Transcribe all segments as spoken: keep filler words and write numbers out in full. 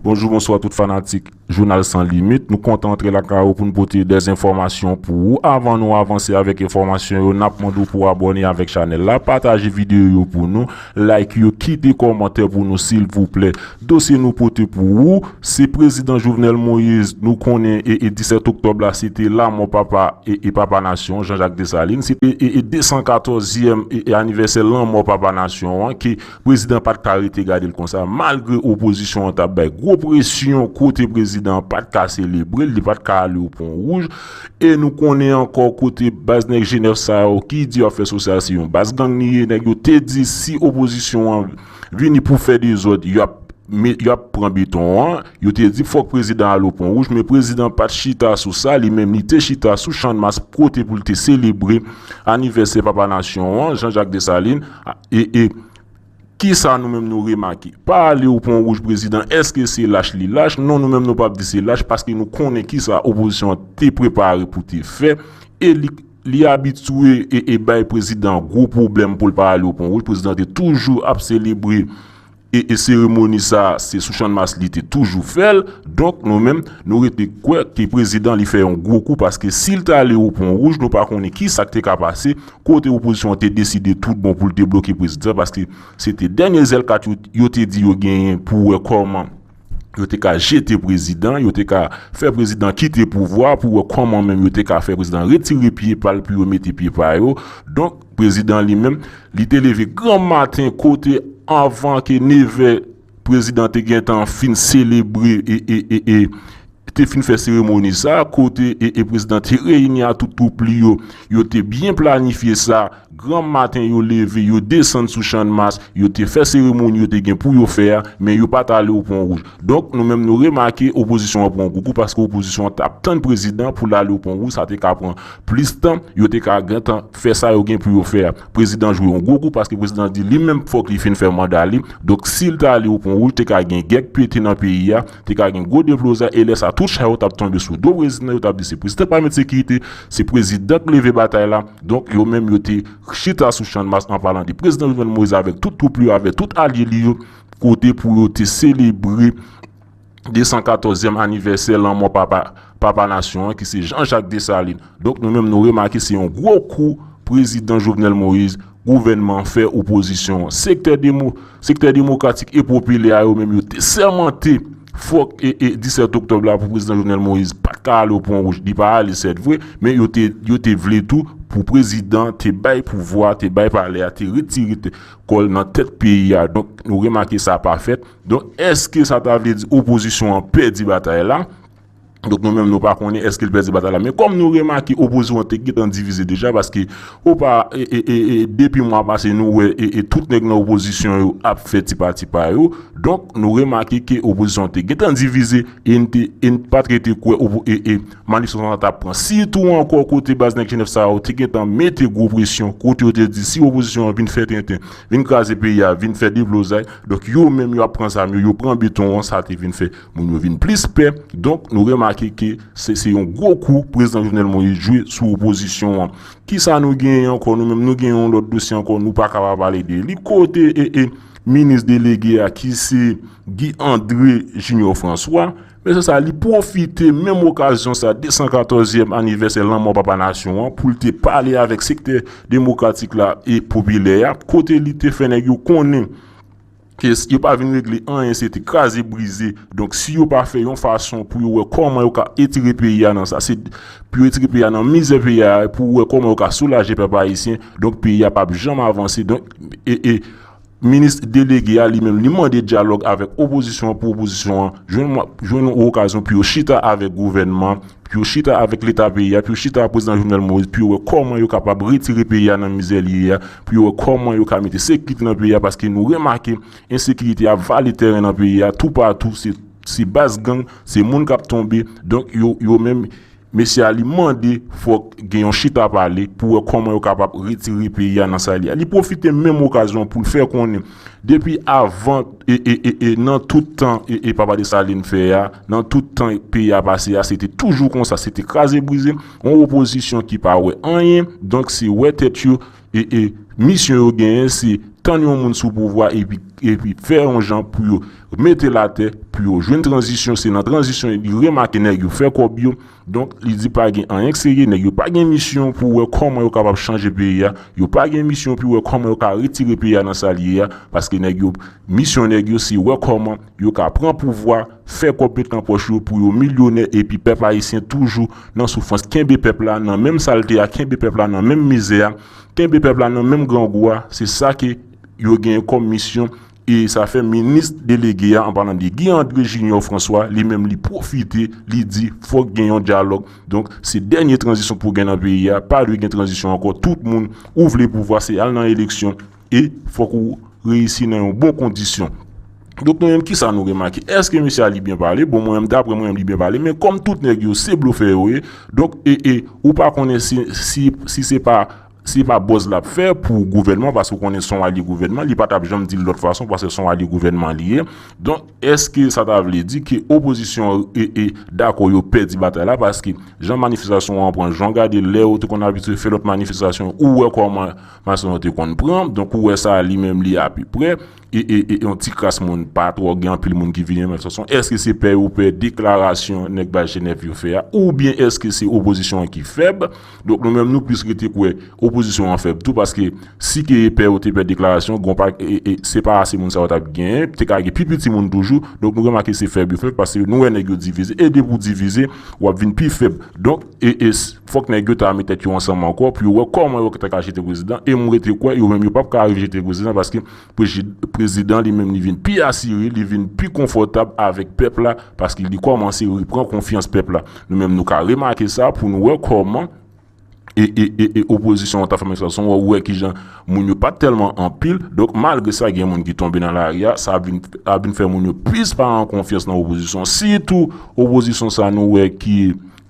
Bonjou, bonswa tout fanatik Jounal San Limit. Nou kontan antre lakay ou pou n pote dè enfòmasyon pou ou. Avan nou avanse avèk enfòmasyon yo, n ap mande w pou w abòne avèk chanèl la, pataje videyo yo pou nou, like yo, kite kòmantè pou nou silvouplè. Dosye nou pote pou ou, se prezidan Jovenel Moïse, nou konnen e, e disèt oktòb la, se te lanmò papa e, e papa nasyon, Jean-Jacques Dessalines, se te e, e de san katòzyèm e, e anivèsè lanmò papa nasyon an, ke prezidan pa t ka rete gade l konsa, malgre opozisyon an t ap bay gwo presyon kote prezidan an pa t ka selebre l, li pa t ka ale o Pon Wouj. E nou konnen ankò kote baz nèg G nèf sa yo ki di y ap fè sosyal se yon baz gang li ye, nèg yo te di si opozisyon an vini pou fè dezòd, y ap met, y ap pran beton an. Yo te di fòk prezidan al o Pon Wouj, men prezidan pa t chita sou sa, li menm li te chita sou Channmas kote pou l te selebre anivèsè papa nasyon an, Jean-Jacques Dessalines. E, e kisa nou menm nou remake? Pa ale o Pon Wouj prezidan, èske se lach li lach? Non, nou menm nou p ap di se lach, paske nou konnen kisa opozisyon an te prepare pou te fè, e li, li abitye e, e bay prezidan gwo pwoblèm pou l pa ale o Pon Wouj. Prezidan te toujou ap selebre e, e seremoni sa, se sou Channmas li te toujou fè l. Donk, nou menm, nou rete kwè ke prezidan li fè yon gwo kou, paske si l t ale o Pon Wouj, nou pa konnen kisa k te ka pase, kote opozisyon an te deside tout bon pou l te bloke prezidan, paske se te dènye zèl kat yo, yo te di yo genyen pou wè kòman yo te ka jete prezidan, yo te ka fè prezidan kite pouvwa pou wè kòman menm yo te ka fè prezidan retire pye pa l pou yo mete pye pa yo. Donk, prezidan li menm, li te leve granmaten kote anvan ke nevè prezidan te gentan fin selebre e, e, e, e te fin fè seremoni sa, kote e, e prezidan te reyini a tout twoup li yo, yo te byen planifye sa, granmaten yo leve, yo desann sou Channmas, yo te fè seremoni yo te gen pou yo fè a, men yo pa t ale o Pon Wouj. Donk, nou menm nou remake opozisyon an pran gwo kou, paske opozisyon an t ap tann prezidan pou l ale o Pon Wouj, sa te ka pran plis tan, yo te ka gentan fè sa yo gen pou yo fè a. Prezidan jwe yon gwo kou, paske prezidan di li menm fòk li fin fè manda li. Donk, si l ta ale o Pon Wouj, te ka gen gè k pete nan peyi a, te ka gen gwo deplozay, e lè sa, tout chay yo t ap tonbe sou do prezidan, yo t ap di se prezidan pa met sekirite, se prezidan k leve batay la. Donk, yo menm, yo te chita sou Channmas an palan de prezidan Jovenel Moïse avèk tout twoup li yo, avèk tout alye li yo, kote pou yo te selebre de san katòzyèm anivèsè lanmò papa, papa nasyon an, ki se Jean-Jacques Dessalines. Donk, nou menm, nou remake se yon gwo kou prezidan Jovenel Moïse, gouvènman an fè opozisyon an. Sektè demo-, sektè demokratik e popilè a yo menm, yo te sèmante fòk e, e disèt oktòb la pou prezidan Jovenel Moïse pa t ka ale o Pon Wouj, li pa ale, sèt vre, men yo te, yo te vle tou pou prezidan te bay pouvwa, te bay palè a, te retire te, kò l nan tèt peyi a. Donk, nou remake sa pa fèt. Donk, èske sa ta vle di opozisyon an pèdi batay la? Donk, nou menm, nou pa konnen èske l pèdi batay la. Men kòm nou remake, opozisyon an te gentan divize deja, paske, opa, e, e, e, e, depi mwa pase, nou wè, e, e, tout nèg nan opozisyon yo ap fè ti pa ti pa yo. Donk, nou remake ke opozisyon an te gentan divize, e n te, e n pa t rete kwè opo-, e, e, manifestasyon an t ap pran. Sitou ankò kote baz nèg G nèf sa yo te gentan mete gwo presyon, kote yo te di si opozisyon an vin fè tenten, vin kraze peyi a, vin fè deblozay, donk yo menm yo ap pran zam yo, yo pran beton an, sa te vin fè moun yo vin plis pè. Donk, nou remake ke se, se yon gwo kou prezidan Jovenel Moïse jwe sou opozisyon an. Kisa nou genyen ankò? Nou menm, nou genyen yon lòt dosye ankò, nou pa ka pa pale de li. Kote, e, e, minis delege a, ki se Guy André Junior François, mesye sa, li pwofite menm okazyon sa, de san katòzyèm anivèsè lanmò papa nasyon an, pou l te pale avèk sektè demokratik la e popilè a, kote li te fè nèg yo konnen ke s-, yo pa vin regle anyen, se te kraze brize. Donk, si yo pa fè yon fason pou yo wè kòman yo ka etire peyi a nan sa, se pou yo etire peyi a nan mizè peyi a, pou wè kòman yo ka soulaje pèp ayisyen, donk peyi a p ap janm avanse. Donk, e, e, minis delege a li menm, li mande dyalòg avèk opozisyon an pou opozisyon an jwenn, jwenn yon okazyon pou yo chita avèk gouvènman, pou yo chita avèk leta peyi a, pou yo chita ak prezidan Jovenel Moïse, pou yo wè kòman yo kapab retire peyi a nan mizè li ye a, pou yo wè kòman yo ka mete sekirite nan peyi a, paske nou remake ensekirite ap vale tèren nan peyi a, toupatou, se, se baz gang, se moun k ap tonbe, donk yo, yo menm, mesye a li mande fòk gen yon chita pale pou wè kòman yo kapab retire peyi a nan sa li a. Li pwofite menm okazyon pou l fè konnen depi avan e, e, e, e nan tout tan e, e papa Desalin fè a, nan tout tan peyi a pase a, se te toujou konsa, se te kraze brize, yon opozisyon ki pa wè anyen, donk se wè tèt yo, e, e misyon yo genyen, se tann yon moun sou pouvwa epi, epi fè yon jan pou yo mete l atè, pou yo jwenn tranzisyon. Se nan tranzisyon li remake nèg yo fè kòb yo. Donk, li di pa gen anyen k serye, nèg yo pa gen misyon pou wè kòman yo kapab chanje peyi a, yo pa gen misyon pou wè kòman yo ka retire peyi a nan sa l ye a, paske nèg yo, misyon nèg yo se wè kòman yo ka pran pouvwa, fè kòb met nan pòch yo pou yo milyonè, epi pèp ayisyen toujou nan soufrans. Kenbe pèp la nan menm salte a, kenbe pèp la nan menm mizè a, kenbe pèp la nan menm grangou a, se sa ke yo genyen kòm misyon. E sa fè minis delege a, an palan de Guy André Junior François, li menm li pwofite, li di fòk gen yon dyalòg. Donk, se dènye tranzisyon pou gen nan peyi a, pa dwe gen tranzisyon ankò. Tout moun, ou vle pouvwa, se al nan eleksyon e fòk ou reyisi nan yon bon kondisyon. Donk, nou menm, kisa nou remake? Èske mesye a li byen pale? Bon, mwen menm, daprè mwen menm, li byen pale, men kòm tout nèg yo se blofè yo ye, donk, e, e, ou pa konnen si, si, si se pa, se pa buzz l ap fè pou gouvènman, paske w konnen se yon alye gouvènman, li pa t ap janm di l lòt fason, paske se yon alye gouvènman li ye. Donk, èske sa ta vle di ke opozisyon an, e, e, dakò yo pèdi batay la, paske jan manifestasyon an pran, jan w gade lè yo te konn abitye fè lòt manifestasyon, ou wè kòman Mason yo te konn pran, donk ou wè sa li menm li apeprè, e, e, e yon ti kras moun, pa twò gen anpil moun ki vini nan manifestasyon. Èske se pè yo pè deklarasyon nèg Baz Jenèf yo fè a, oubyen èske se opozisyon an ki fèb? Donk nou menm nou plis rete kwè opozisyon an fèb tou, paske si ke pè yo te pè deklarasyon, gon pa, e, e, se pa ase moun sa yo t ap genyen, te ka gen pi piti moun toujou. Donk nou remake se fèb yo fèb, paske nou wè nèg yo divize, e depi w divize, w ap vin pi fèb. Donk, e, e, fòk nèg yo ta met tèt yo ansanm ankò pou yo wè kòman yo ta ka jete prezidan. E m rete kwè yo menm yo p ap ka rive jete prezidan, paske preji-, prezidan li menm li vin pi asire, li vin pi konfòtab avèk pèp la, paske li kòmanse repran konfyans pèp la. Nou menm nou ka remake sa pou nou wè kòman e, e, e, e opozisyon an ta fè manifestasyon, w wè kijan moun yo pa t tèlman anpil. Donk, malgre sa, gen moun ki tonbe nan lari a, sa ap vin, ap vin fè moun yo plis pa an konfyans nan opozisyon. Sitou, opozisyon sa nou wè ki,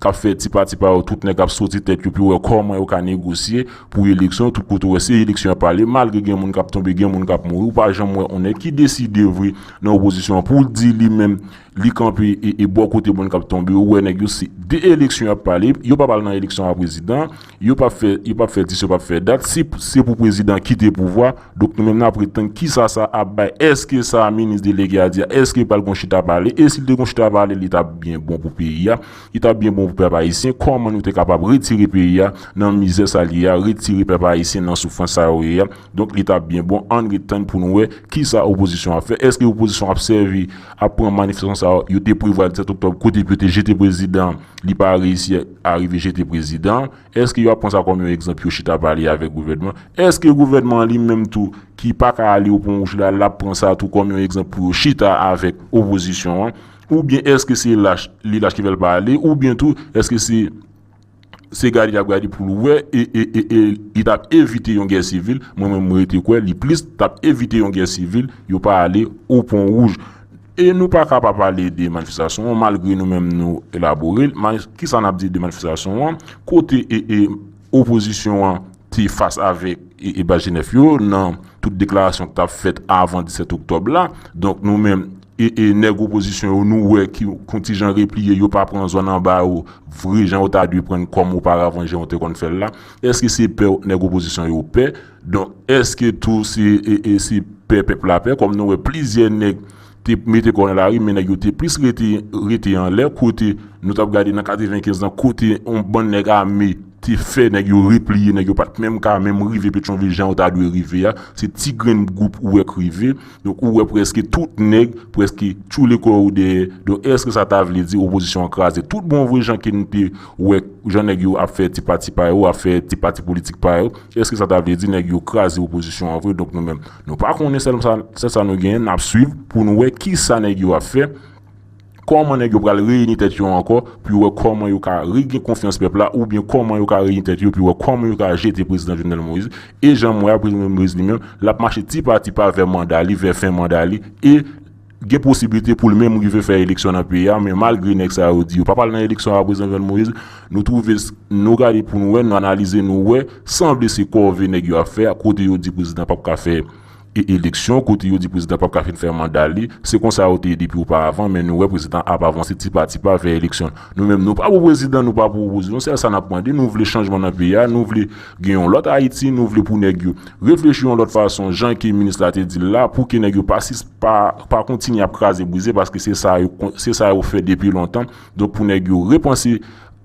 k ap fè ti pati pa yo, tout nèg ap soti tèt yo pou wè kòman yo ka negosye pou eleksyon. Tout kote w wè, se eleksyon y ap pale. Malgre gen moun k ap tonbe, gen moun k ap mouri, ou pa janm wè yon nèg ki deside vre nan opozisyon an pou l di li menm, li kanpe e, e bò kote moun k ap tonbe, ou wè nèg yo se de eleksyon y ap pale, yo p ap al nan eleksyon a prezidan, yo p ap fè, yo p ap fè dis, yo p ap fè dat, se, se pou prezidan kite pouvwa. Donk nou menm n ap ret tann kisa sa ap bay, èske sa minis delege a di a, èske pral gon chita pale, e si l te gon chita pale, li t ap byen bon pou peyi a, li t ap byen bon pou pèp ayisyen, kòman nou te kapab retire peyi a nan mizè sa l ye a, retire pèp ayisyen nan soufrans sa yo ye a. Donk li t ap byen bon, ann ret tann pou nou wè kisa opozisyon ap fè. Èske opozisyon ap sèvi, ap pran manifestasyon sa yo, yo te prevwa l sèt oktòb, kote pou yo te jete prezidan, li pa reyisi a rive jete prezidan? Èske yo ap pran sa kòm yon egzanp pou yo chita pale avèk gouvènman? Èske gouvènman an li menm tou, ki pa ka ale o Pon Wouj la, l ap pran sa tou kòm yon egzanp pou yo chita avèk opozisyon an? Oubyen èske se lach, li lach ki fè l pa ale? Oubyen tou, èske se se gade y ap gade pou l wè, e, e, e, e li t ap evite yon gè sivil? Mwen menm, mwen rete kwè li plis t ap evite yon gè sivil, yo pa ale o Pon Wouj. E nou pa ka pa pale de manifestasyon an, malgre nou menm nou elabore l. Mani-, kisa n ap di de manifestasyon an? Kote e, e, opozisyon an te fas avèk e, e Baz Jenèf yo nan tout deklarasyon k t ap fèt avan disèt oktòb la. Donk nou menm, e, e nèg opozisyon yo, nou wè ki kontijan repliye, yo pa pran zòn anba yo vre jan yo ta dwe pran kòm oparavan, jan yo te konn fè l la. Èske se pè nèg opozisyon yo pè? Donk, èske tou se, e, e se pè pèp la pè? Kòm nou wè plizyè nèg te mete kò nan lari, men nèg yo te plis rete, rete anlè, kote nou t ap gade nan katrevenkenz lan, kote yon bann nèg ame te fè nèg yo repliye, nèg yo pa t menm ka menm rive Petyonvil jan yo ta dwe rive a. Se ti grenn gwoup ou wè k rive. Donk, ou wè prèske tout nèg, prèske tchoule kò yo dèyè. Donk, èske sa ta vle di opozisyon an kraze tout bon vre jan ke nou te wè jan nèg yo ap fè ti pati pa yo, ap fè ti pati politik pa yo? Èske sa ta vle di nèg yo kraze opozisyon an vre? Donk, nou menm, nou pa konnen, sèl sa, sèl sa nou genyen, n ap swiv pou nou wè kisa nèg yo ap fè. Kòman nèg yo pral reyini tèt yo ankò pou yo wè kòman yo ka regen konfyans pèp la, oubyen kòman yo ka reyini tèt yo pou yo wè kòman yo ka jete prezidan Jovenel Moïse? E jan m wè a, prezidan Jovenel Moïse li menm, l ap mache ti pa ti pa vè manda li, vè fen manda li, e gen posiblite pou l menm rive fè eleksyon nan peyi a. Men malgre nèg sa yo di yo p ap al nan eleksyon a prezidan Jovenel Moïse, nou twouve, nou gade pou nou wè, nou analize, nou wè, sanble se kòve nèg yo ap fè, kote yo di prezidan p ap ka fè e eleksyon, kote yo di prezidan p ap ka fin fè manda li. Se konsa yo te ye depi oparavan, men nou wè prezidan ap avanse ti pa ti pa vè eleksyon. Nou menm, nou pa pou prezidan, nou pa pou opozisyon. Sèl sa n ap mande, nou vle chanjman nan peyi a, nou vle gen yon lòt Ayiti, nou vle pou nèg yo reflechi yon lòt fason, jan ke minis la te di l la, pou ke nèg yo pa sis-, pa, pa kontinye ap kraze brize, paske se sa yo kon-, se sa yo fè depi lontan. Donk, pou nèg yo repanse,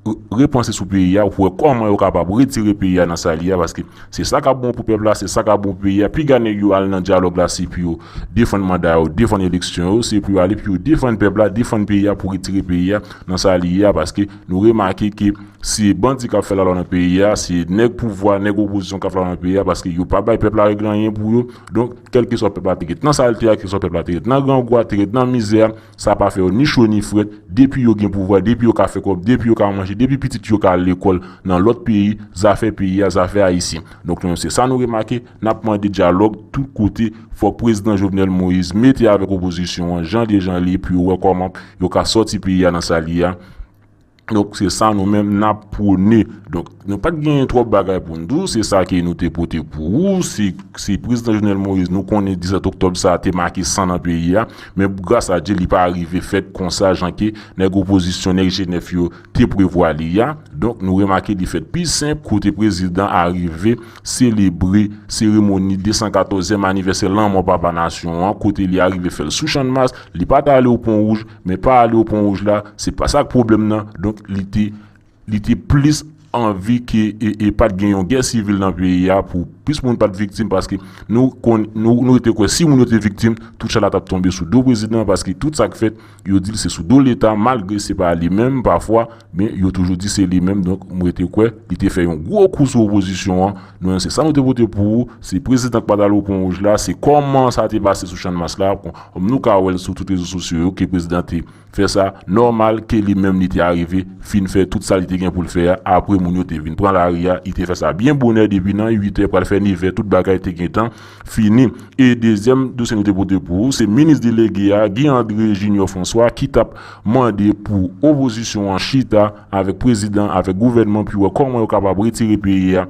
re-, repanse sou peyi a, pou wè kòman yo kapab retire peyi a nan sa li a, paske se sa k ap bon pou pèp la, se sa k ap bon pou peyi a. Piga nèg yo al nan dyalòg la, se pou yo defann manda yo, defann eleksyon yo, se pou yo ale pou yo defann pèp la, defann peyi a, pou retire peyi a nan sa li ye a, paske nou remake ke se bandi k ap fè lalwa nan peyi a, se nèg pouvwa, nèg opozisyon k ap fè lalwa nan peyi a, paske yo pa bay pèp la regle anyen pou yo. Donk, kèlkeswa pèp la te ret nan salte a, kèlkeswa pèp la te ret nan grangou a, te ret nan mizè a, sa pa fè yo ni cho ni frèt. Depi yo gen pouvwa, depi yo ka fè kòb, depi yo ka manje, depi pitit yo ka al lekòl nan lòt peyi, zafè peyi a, zafè ayisyen. Donk, nou, se sa nou remake, n ap mande dyalòg tout kote. Fòk prezidan Jovenel Moïse mete avèk opozisyon an, jan de jan li, pou yo wè kòman yo ka sòti peyi a nan sa li a. Donk, se sa nou menm n ap pwone. Donk, nou pa t gen twòp bagay pou n di w, se sa ke nou te pote pou ou. Se, se prezidan Jovenel Moïse, nou konnen disèt oktòb sa a te make san nan peyi a, men gras a Dye, li pa rive fèt konsa, jan ke nèg opozisyon, nèg G nèf yo te prevwa li a. Donk, nou remake li fèt pi senp, kote prezidan a rive selebre seremoni de san katòzyèm anivèsè lanmò papa nasyon an, kote li arive fè l sou Channmas, li pa t ale o Pon Wouj, men pa ale o Pon Wouj la, se pa sa k pwoblèm nan. Donk, li te, li te plis anvi ke, e, e pa t gen yon gè sivil nan peyi a, pou plis moun pa t viktim, paske nou konn, nou, nou rete kwè si moun yo te viktim, tout chala t ap tonbe sou do prezidan, paske tout sa k fèt, yo di l se sou do Leta, malgre se pa li menm pafwa, men yo toujou di se li menm. Donk, m rete kwè li te fè yon gwo kou sou opozisyon an. Nou menm, se sa nou te pote pou ou. Se prezidan k pa t al o Pon Wouj la, se kòman sa te pase sou Channmas la, kòm nou ka wè l sou tout rezo sosyo yo, ke prezidan te fè sa, nòmal ke li menm li te arive fin fè tout sa li te gen pou l fè a, apre moun yo te vin pran lari a, li te fè sa byen bonè depi nan uit è, pral fè nevè, tout bagay te gentan fini. E dezyèm dosye nou te pote pou ou, se minis delege a, Guy André Junior François, ki t ap mande pou opozisyon an chita avèk prezidan, avèk gouvènman, pou yo wè kòman yo kapab retire peyi a,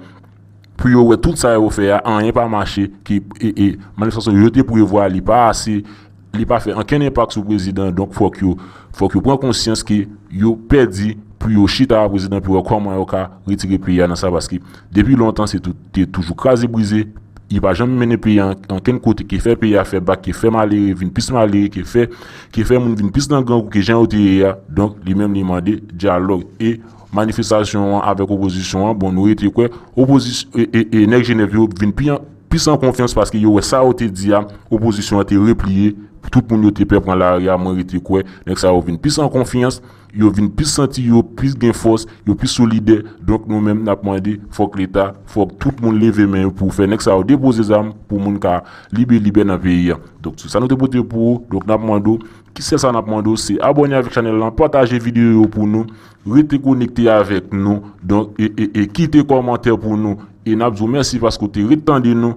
pou yo wè tout sa yo fè a, anyen pa mache, ke, e, e, manifestasyon yo te prevwa, li pa ase, li pa fè ankenn enpak sou prezidan. Donk, fòk yo, fòk yo pran konsyans ke yo pèdi pou yo chita ak prezidan, pou yo wè kòman yo ka retire peyi a nan sa, paske depi lontan, se tou-, te toujou kraze brize, li pa janm mennen peyi a an-, ankenn kote, ke fè peyi a fè bak, ke fè malere vin plis malere, ke fè, ke fè moun vin plis nan grangou ke jan yo te ye a. Donk, li menm li mande dyalòg. E manifestasyon an avèk opozisyon an, bon, nou rete kwè, opozisyon, e, e, e nèg G nèf yo vin pi an, plis an konfyans, paske yo wè sa yo te di a, opozisyon an te repliye, tout moun yo te pè pran lari a, mwen rete kwè, nèg sa yo vin plis an konfyans, yo vin plis santi yo plis gen fòs, yo plis solidè. Donk, nou menm, n ap mande, fòk Leta, fòk tout moun leve men yo pou fè nèg sa yo depoze zam, pou moun ka libe libè nan peyi a. Donk, se sa nou te pote pou ou. Donk, n ap mande w, ki sèl sa n ap mande w, se abòne avèk chanèl lan, pataje videyo yo pou nou, rete konekte avèk nou. Donk, e, e, e kite kòmantè pou nou. E n ap di w mèsi paske w te ret tande nou.